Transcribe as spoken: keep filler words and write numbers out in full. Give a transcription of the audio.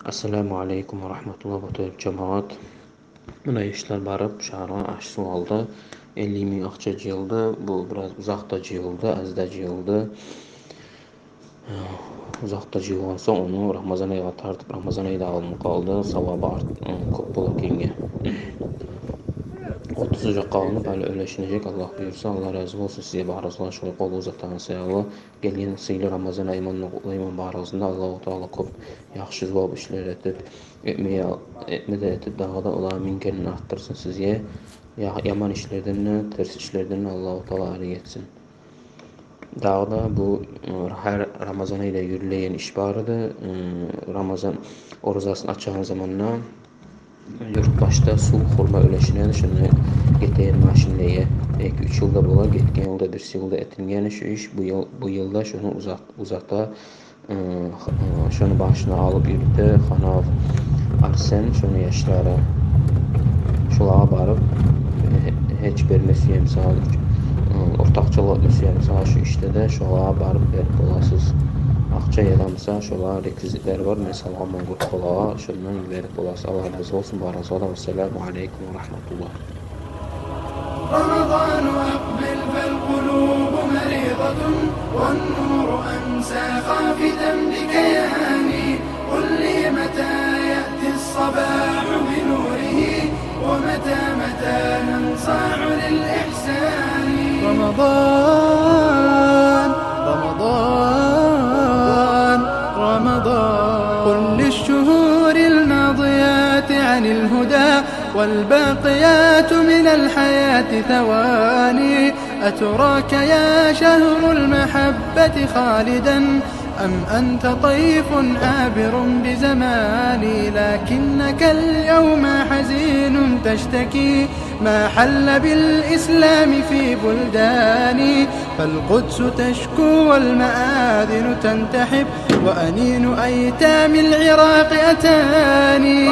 Ассаламу алейкум ва рагьматуллагь, бутулуп жамагьат. Муна яшлар барып шагьаргъа, аш-сув алды. Элли минг акъча жыйылды. Бу бираз узакъда жыйылды, азда жыйылды. Узакъда жыйылгъан сонг, ону Рамазан айгъа тартып, Рамазан айда алынып къалды, савабы арт-, кёп бола экенге. Отуз ожакъгъа алынып, гьали уьлешинежек, Аллагь буюрса. Аллагь рази болсун сизге, барыгъызгъа шулай къол узатгъан саялы. Гелген сыйлы Рамазан айымны къутлайман барыгъызны да. Аллагьу Таала кёп яхшы зувап ишлер этип, этмеге, этме де этип, дагъы да олагъа мингенин артдырсын сизге. Я-, яман ишлерден де, терс ишлерден де Аллагьу Таала арек этсин. Дагъы да бу, э, гьар Рамазан айда юрюлеген иш бар эди. Э, Рамазан оразасын ачагъан заманда юрт башда сув, хурма уьлешинеди. Шону гетеген машинлеге эки-уьч йыл да бола, гетген йыл да, бирси йыл да этилген шу иш. Бу йыл, бу йыл да шону узат-, узата, э, х-, э, шону башына алып юрюте Ханав, Арсен, шону яшлары. Шолагъа барып, э, гьеч берме сюе буса, э, ортакъчылыкъ этме сюе буса шу ишде де, шолагъа барып берип боласыз. Акъча яда буса, шолагъа реквизитлер бар, мен салгъанман группалагъа, шондан берип боласыз. Аллагь рази болсун барыгъызгъа да. Ассаламу алейкум ва рагьматуллагь. رمضان أقبل فالقلوب مريضة، والنور أمسى خافتا بكياني. قل لي متى يأتي الصباح بنوره، ومتى، متى ننصاع للإحسان؟ رمضان، رمضان، رمضان، قل للشهور الماضيات عن الهدى، والباقيات من الحياة ثواني. أتراك يا شهر المحبة خالدا، أم أنت طيف عابر بزماني؟ لكنك اليوم حزين تشتكي ما حل بالإسلام في بلداني. فالقدس تشكو والمآذن تنتحب، وأنين أيتام العراق أتاني.